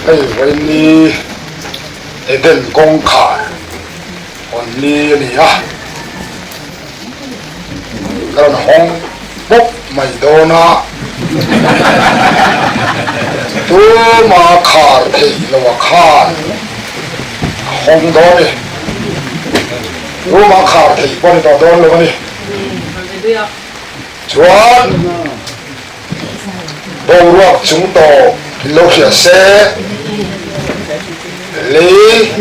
Hei vawiin Eden kawngkhar hawn ni a ni a, ka rawn hawng pawp mai dawn a, tuma khar theih lo a khan a hawng dawn a ni, tuma khar theih pawh a ni tawh dawn lo a ni. Chuan boruak chung tawh in lo hria se, lei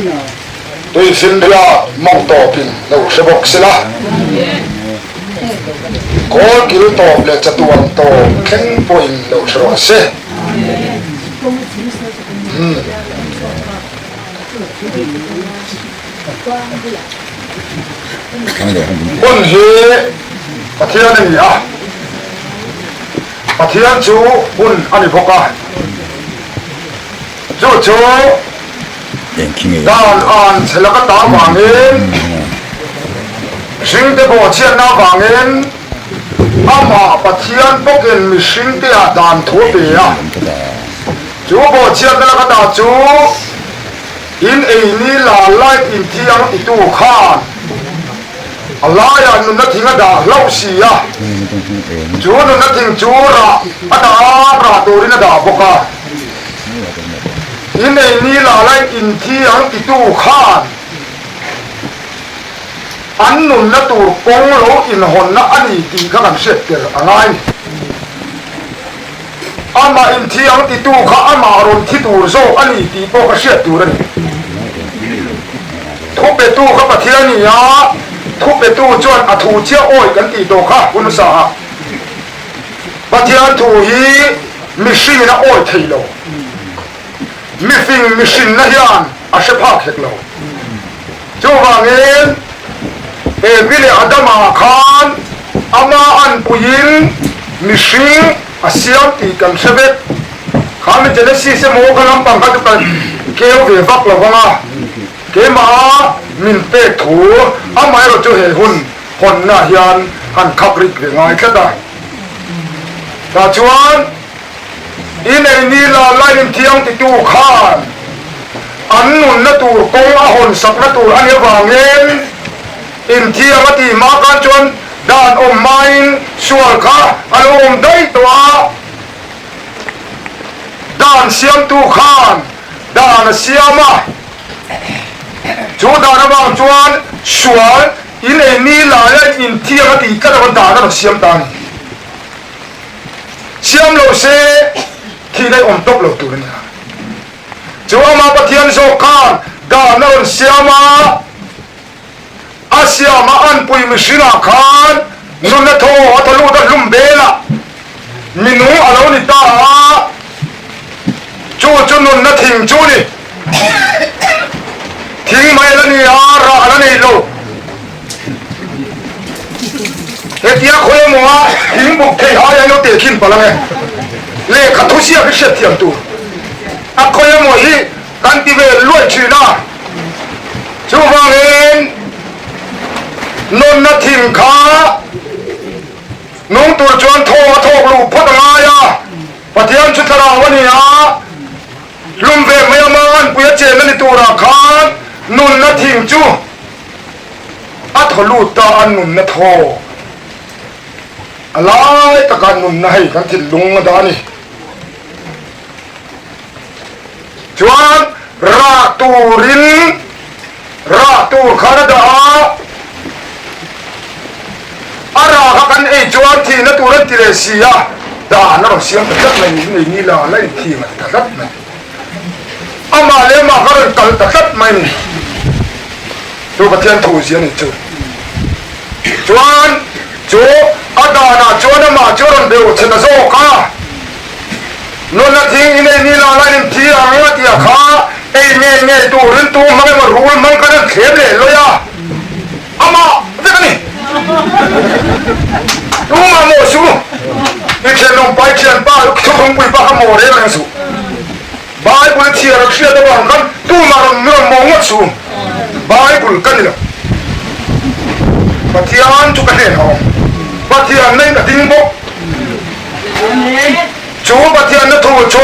tui finriat mawng tawpin lo hre bawk sela, kawl kil tawp leh chatuan tawp thleng pawhin lo hre rawh se. Hun hi Pathian a ni a, Pathian chu hun a ni bawk a, chu chu dan an che laka ta vangin, mihringte bawhchhiatna vangin amah Pathian bawkin mihringteah dan thu a pe a, chu bawhchhiatna laka ta chu. In ei ni la light in thi ang ti tu khan a laiah nunna thing a dah hlauh si a, chu nunna thing chu rah a dah a, rah turin a dah bawk a. In ei ni la light in thi ang ti tu khan an nunna tur kawng lo inhawnna a ni tih kha kan hriat tel a ngai ni. Amah inthi ang titu kha amah rawn thi tur zawk a ni tih pawh ka hriat tur a ni. Thupetu kha Pathian ni a, thupetu chuan a thu chiah awi kan tih tawh kha hun hmasa ah. Pathian thu hi mihringin a awi thei lo. Mifing mihrinna hian a hre phak hek lo. Chuvangin Evi leh Adama khan ama anpuiin mihring a siam tih kan hre vek. Kha mi Genesis emaw kha lampang kha chu kan keu ve vak lo vang a, keimah min pek thu amaherawh chu he hun hawnna hian han khak rik ve ngai tlat a. Tah chuan I nei ni la line thiang titu khan an nunna tur kawng a hawn sakna tur a nih avangin inthiam a tih hma khan chuan dan awm hmain sual kha a lo awm daih tawh a, dan siamtu khan dan a siam a, chu dan avang chuan sual i nei ni la line inthiam a tih tlat avang dan a rawn siam ta a ni. Siam lo se thih daih awm tawp lo tur a nia. Chu amah Pathian zawk khan dan a rawn siam a, a siam a anpui mihringah khan nunna thaw a thaw lut a hlum bel a, minung a lo ni ta a, chu chu nunna thing chu ni. Thing mai a la ni a, rah a la nei lo. Hetia khawi emaw a thing buk thei hai a lo teh khin palh ang e. Lehkha thu siak hi hriat thiam tur. A khawi emaw hi kan ti ve luai thin a. Chuvangin nawnna thing kha nung tur chuan thaw a thawk luh phawt a ngai a. Pathian chu thlarau a ni a. Hlum ve mai ama anpui a chenna ni turah khan nunna thing chu a thaw lut ta a, nunna thaw a lai takah nunna hei kan thinlung a dah a ni. Chuan rah turin rah tur khan a dah a, a rah kha kan ei chuan thihna tur an ti leh si a, dan a rawn siam ta tlat mai niin nei ni la la inthing a ti ta tlat mai. Amah leh amah kha rawn kal ta tlat mai ni. Chu Pathian thu zia ni chu. Chuan chu a danah chuan amah chu a rawn beuh chhe ta zawk a. Nunna thing in ei ni la la in thi ang a tia kha ei ngei ngei turin tu hmang emaw rul hmang khan an thlem leh lawi a. Amah vek a ni. Tumah maw su? I thianawm pai thianpa thuthlungpui pa kha maw reng reng suh. Bible chhiar a hriat avang khan tumah rawn rawn maw ngawt suh. Bible ka ni lo. Pathian chu ka hnen a awm. Pathian nai ka ding bawk. Chu Pathianna thu chu.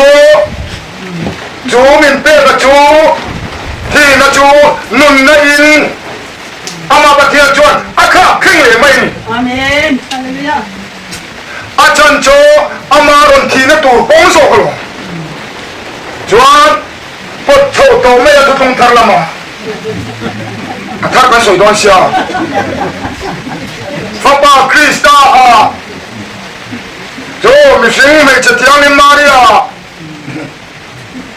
Chu min peka chu thihna chu nunna in Amah Pathian chuan a thlak thleng leh mai a ni. Amen. Hallelujah. A chan chu ama rawn thihna tur kawng zawk alawm. Chuan pawt chho tawh mai a thuthlung thar lama a thar kan sawi dawn sia. Fapa Krista ah chu mihring hmeichhe thianghlim Maria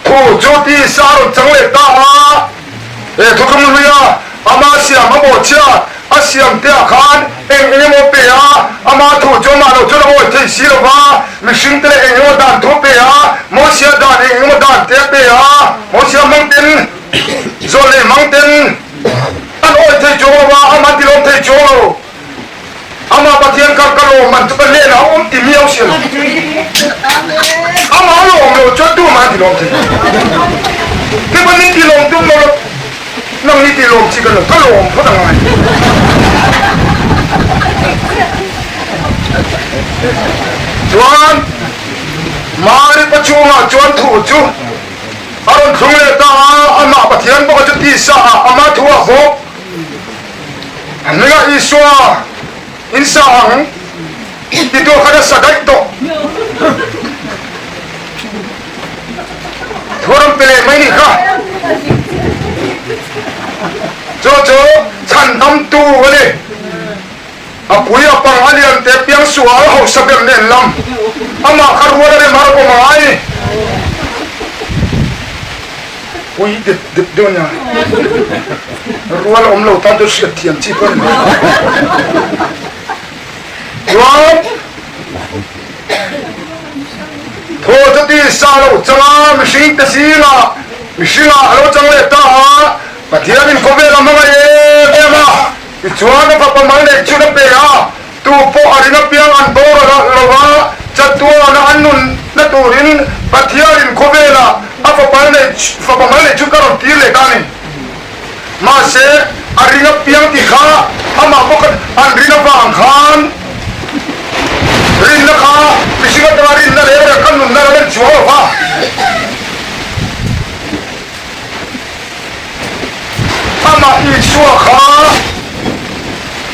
Thu chu tisa a rawn chang leh ta a, he thuthlung hluia ama siam a bawhchhiat a siam te ah khan eng eng emaw pe a, ama thu chu amah lo chuan a awi thei si lo va, mihring te leh eng emaw dan thu pe a, Mosia dan eng emaw dan te a pe a, Mosia hmang ten zawn leh hmang ten an awi thei chuang lo va, amah tilawm thei chuang lo. Amah Pathian kha ka lawm an chu ka hnenah a awm ti miau si lo. Amah a lawm lo chuan tumah an ti lawm thei lo. Tichuan ni ti lawm tum lo la, nang ni ti lawm chi ka lo, ka lawm phawt a ngai. Chuan Mari pachungah chuan thu chu a rawn thlung leh ta a, amah Pathian bawka chu tisa ah ama thu ah bawk. A hmingah Isua in sa ang ti tur khan a sa daih tawh. Thuram pe leh mai nih kha. Chu chu chhandamtu a ni. A pui a pang a lian te piang sual hausa ber nen lam. Amah kha rual a rem har pawh ngai. Pui dep dep deuh ania. Rual awm lo tan chu hriat thiam chi pawh a ni mai. Chuan thaw chu ti sa lo chang a, mihring te zingah mihringah a lo chang leh ta a, Pathianin khawvel a hmangaih em em a, tichuan a fapa mal neih chhun a pe a, tu pawh a ring apiang an bawr a lo va, chatuana an nunna turin Pathianin khawvelah a fapa neih fapa mal neih chhun ka rawn tir leh ta a ni. Mahse, a ring apiang tih kha amah bawk an rin avang khan rinna kha mihring atanga rinna reng reng kha nunna ram a ni chuang lo va. Amah Isua kha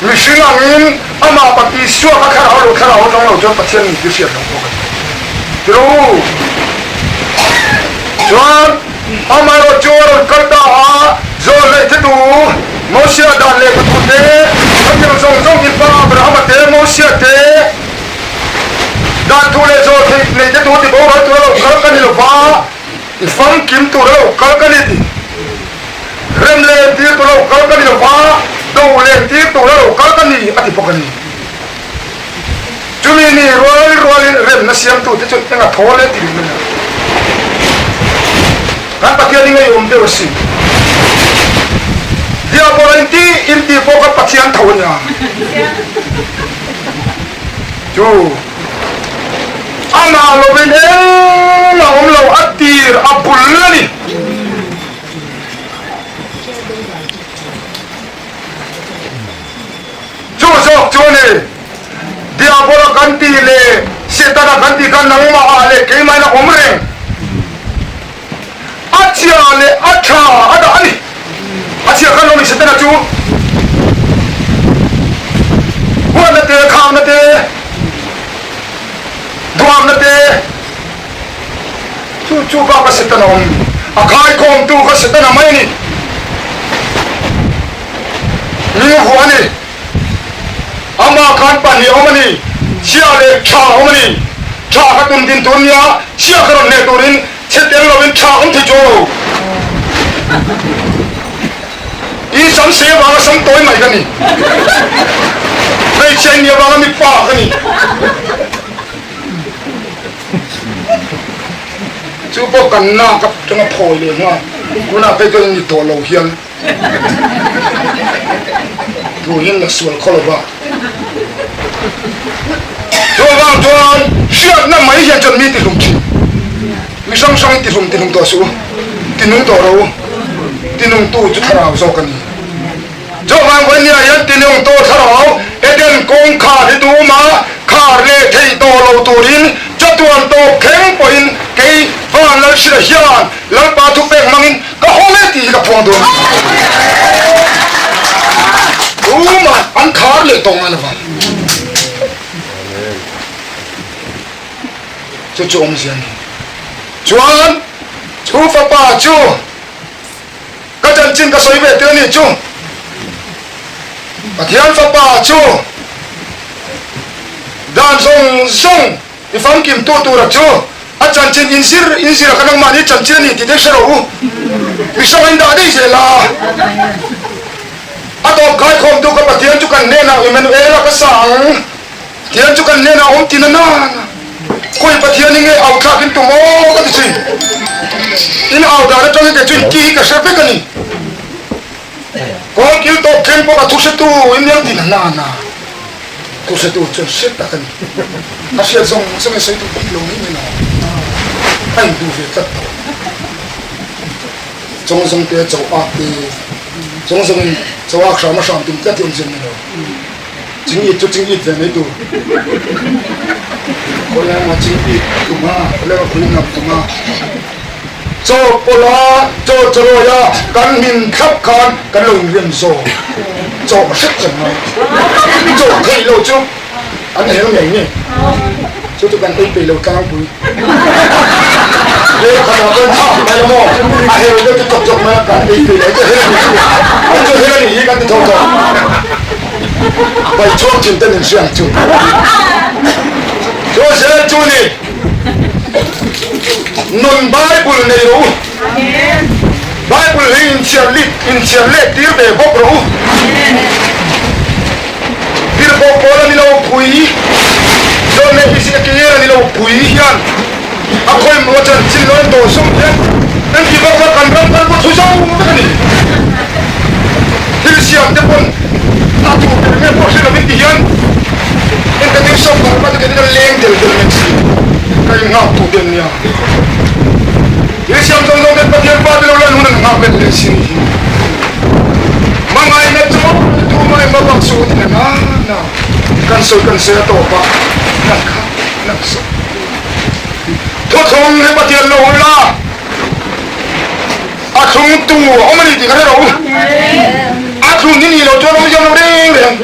mihring angin amah Pat Isua kha thlarau lo thlarau atang lo chuan Pathian ni tih hriat lo bawk a ni. Tirau chuan amaherawh chu a rawn kal ta a, Zawn leh thitu Mosia dan leh putu te, Pathian zawng zawng in pa Abrahama te, Mosia te, dan thu leh zawn theih nei te tu ti boral tura lo kal ka ni lo va, I famkim tur a lo kal ka ni ti. Rem len tir tur a lo kal ka ni lo va, do len tir tur a lo kal ka ni a ti bawk a ni. Chumi ni rual rualin remna siamtute chuan eng a thaw leh ti mai a. Kan Pathian hi ngeiawm deuh a si. Diabola inti inti pawh kha Pathian tho a nia. Chu amah lovin engmah awm lo, a tir a bul a ni. Chu zawk chu a ni, Diabola kan tih leh Setana kan tih kha nangmah ah leh keimahin a awm reng. A chhia leh a tha a dah a ni. A chhia khan awmin Setana chu huatna te, khamna te, duamna te, chu chu bak a Setana awm. A khaikhawmtu kha Setana mai a ni. Hming vuah a ni. Amah khan pahnih awm a ni. Chhia leh tha awm a ni. Tha kha tum din tur nia, chhia kha rawn hneh turin chhe tel lovin tha awm thei chuang lo. I sam sei avanga sam tawi mai ka ni. Hmeichhia i nih avanga mipa ka ni. Chu pawh kan nak atanga phawi leh nghal. Tunah phei chuan ni tawh lo hian. Turin la sual khaw lova. Chuvang chuan hriatna mai hian chuan mi tihlum thin. Mi hrang hrang tihlum tihlum tawh suh u, tinung tawh ro u. Tinungtu chu thlarau zawk a ni. Chuvang vawinia hian tinung tawh thlarau Eden kawngkhar hi tuma khar leh theih tawh lo turin chatuan tawp thleng pawhin kei Van Lalhria hian Lalpa thupek hmangin ka hawng e tih hi ka phuang dawn a ni. Tuma an khar leh tawh ngai lova. Chu chu awmzia a ni. Chuan chu fapa chu ka chanchin ka sawi ve tir a ni chu. Pathian fapa chu dan zawng zawng i famkim tu tura chu a chanchin inzir inzir a ka nangmahni chanchin a ni tih te hre rawh u. Mihring a indah daih zel a. A tawp khaikhawmtu ka Pathian chu kan hnenah Immanuel-a ka sa ang. Pathian chu kan hnenah awm ti na na na. Khawi Pathian hi nge au thlak in tum aw ka ti thin. In au dan atangin kei chu in ki hi ka hre vek a ni. Kawngkil tawp thleng pawh ka thu hretu in niang ti na na na. Thu hretu chuan hre tak a ni. A hriat zawng zawng in sawi duh bik lo mai mai lo. A in duh ve tlat tawh. Chawng zawng te chaw ak te chawng zawng in chaw ak hram a hram tum tlat hi awm zia ni lo. Ching it chu ching it ve mai tur. Khawi emaw ching it tum a, khawi emaw khawi ngam tum a. Chaw pawlh a, chaw chawrawi a, kan hmin thlap khan kan lo inrem zawk. Chaw hret reng mai. Chaw theih lo chu an hel ngei ngei. Chu chu kan ei peih lo tlangpui. Leh khatah chuan thak mai la maw? A hel deuh chu chawk chawk mai a, kan ei peih lo. Chu hel a nih chu, chu hel a nih hi kan ti tho tho. Pai chhuak thin ten in hria ang chu. Chu zel chu ni. Nun Bible nei rawh u. Bible hi inchhiar lit inchhiar let tir ve bawk rawh u. Tirhkoh pawl a ni lo pui. Zawhne Ezekiel a ni lo pui hian a khawimawh a chanchin lo en tawh sum hian engti vak vak kan ram kan pawh thu zo vek a ni. Thil siam te pawn a tur ber nge pawh hre lovin ti hian enkatir sawm kar kha chu kei chu ka leng del del mai si ka innghak tu te an nia. Thil siam zawng zawng ten Pathian pa te lo lan hun an nghak let leh si ni hi. Hmangaihna chu tumah in mabak suh ti na na na kan sawi kan sawi a tawp a kan kha nang sawi. Thuthlung hi Pathian lo la a thlung tu a awm a ni tih ka hre lo. A thlun hi nih loh chuan awm ziam lo reng reng.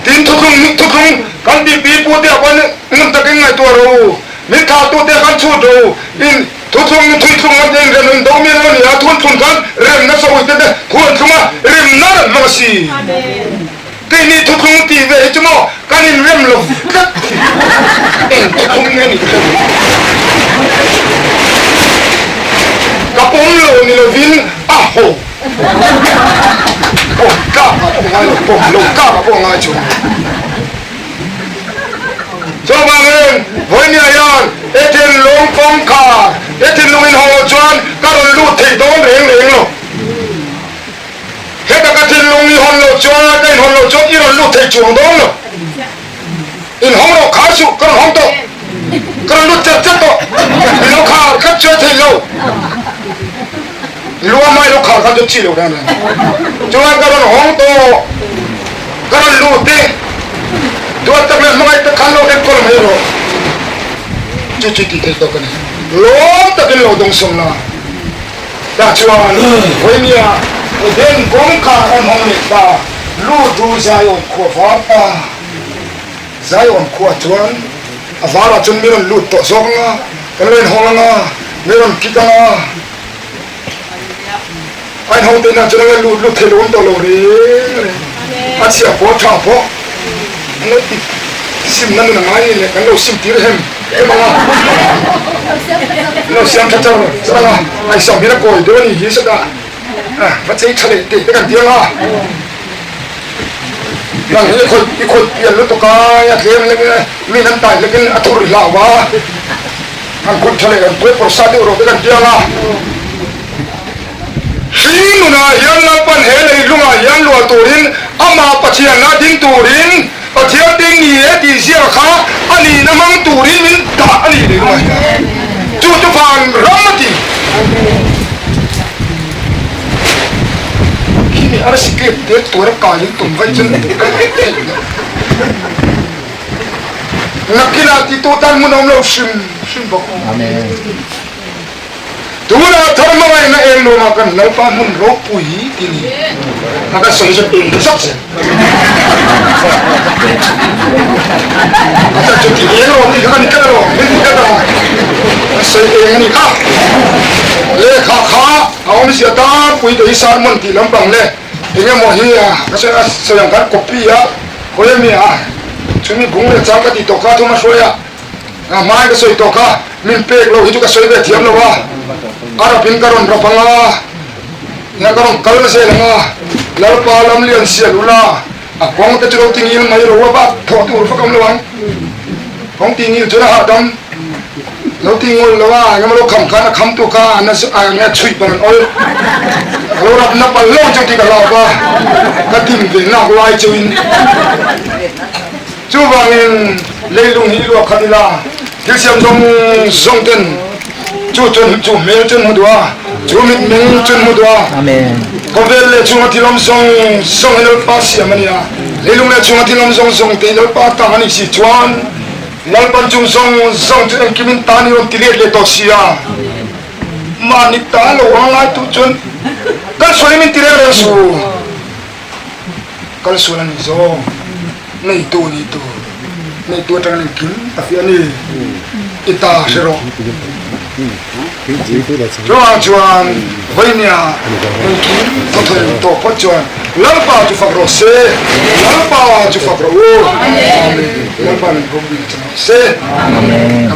Tin thuthlung thuthlung kan tih pi pu te ah pawhin ngun takin ngaihtuah rawh u. Min thlahtu te khan chhut rawh u. In thuthlung thuithlung an eng rem in do mi lo a ni a, thun thlun khan remna sawi te te thu an thlung a, remna an hmang a si. Keini thuthlung tih ve hi chu maw kan inrem lo tlat. Eng thuthlung nge ni ka hre lo. Ka pawm lo ni lovin a ho. Pawm tlak ah pawh ngai lo, pawm lo tlak ah pawh ngai chuang lo. Chuvangin, vawinia hian he thinlung kawngkhar, he thinlung inhawng loh chuan ka rawn lut thei dawn reng reng lo. Heta ka thinlung i hawn loh chuan, ka inhawn loh chuan i rawn lut thei chuang dawn lo. Inhawng rawh khar suh, ka rawn hawng tawh. Ka rawn lut chat chat tawh. I lo khar khat chuan thei lo. Luama i lo khar khan chuan chi lo reng reng. Chuan ka rawn hawng tawh. Ka rawn lut e. Duat tak leh hmangaih tak khan lo enkawl mai rawh. Chu chu tih theih tawk a ni. Lawm takin lo dawngsawm la. Tah chuan vawinia Eden kawngkhar an hawng leh ta. Lut ru Zion khua var ta. Zion khua chuan a varah chuan mi rawn lut tawh zawk anga, kan lo inhawng anga, mi rawn kik anga. A inhawng te inah chuan a lut lut thei lo awm tawh lo reng reng. A chhia pawh a tha pawh an lo ti sim na nun a ngai ni le kan lo sim tir hem em anga. An lo siam tha char char anga ngaihsam hian a kawi deuh a ni hi sawtah va chei tha leh teh te kan ti anga. Nang hi i khawih i khawih pian lutuk a a tlem lek mi nan tai lekin a thur i hlau a. Kan kut tha leh kan kuai pawrh sa deuh rawh te kan ti ang a. Hring nunah hian Lalpan he leilungah hian luah turin amah Pathianna ding turin Pathian ding ni e tih ziak kha a nihna hmang turin min dah a ni leilungah hian. Chu chu van ram a ti. Arsi kep tel tura kai in tum vaih chuan ka theih loh. Nakinah titu tan hmun a awm lo hrim hrim bawk. Tunah thar hmangaihna eng nuamah kan Lalpa hmun ropui ti ni a ka sawi zawk eng zak zel. A chan chu ti eng rawh tih kha ka ni tlat alawm, min ti tlat a, ka sawi eng a ni kha. Lehkha kha a awmzia tlangpui te hi sermon tih lampang le eng emaw hi a ka sawi a sawi ang khan copy a khawi ami a chumi bung leh chang ka tih tawh kha thum a hruai a. A hmai ka sawi tawh kha, min pek lo hi chu ka sawi ve thiam lo a, a rapin ka rawn rap ang a, nia ka rawn kal zel ang a, Lalpa lam lian sial ula, a kawng te chu lo tingil mai ro a bak thawh tur vak awm lo ang, kawng tingil chuan a hahdam, lo tingul lo a, engemaw lo kham khan a kham tu kha a na enge a chhuih palh an awl, ka lo rap na palh lo chu tih ka hlauh a, ka dim ve nak lai chauhin. Chuvangin leilung hi luak khat ila, thil siam zawng zawng ten chu chun chu hmel chun hmu duh a, chu mitmeng chun hmu duh a. Khawvel leh chhunga thil awm zawng zawng hi Lalpa siam a ni a, leilung leh chhunga thil awm zawng zawng te hi Lalpa tang a nih si chuan Lalpan chung zawng zawng chu engkimin tan i rawn ti let leh tawh si a. Mahni ta lo ang laitu chuan kan sawi min ti reng reng su. Kal sual a ni zawng, neitu ni tur, neitu atangin engkim a fiah a ni, i ta hre rawh. Chuvang chuan vawinia engkim thawthawi tawh phawt chuan Lalpa chu fak rawh se, Lalpa chu fak rawh u. Amen. Lalpa min ropui chang rawh se. Amen.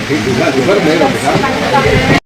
Ka lawm e.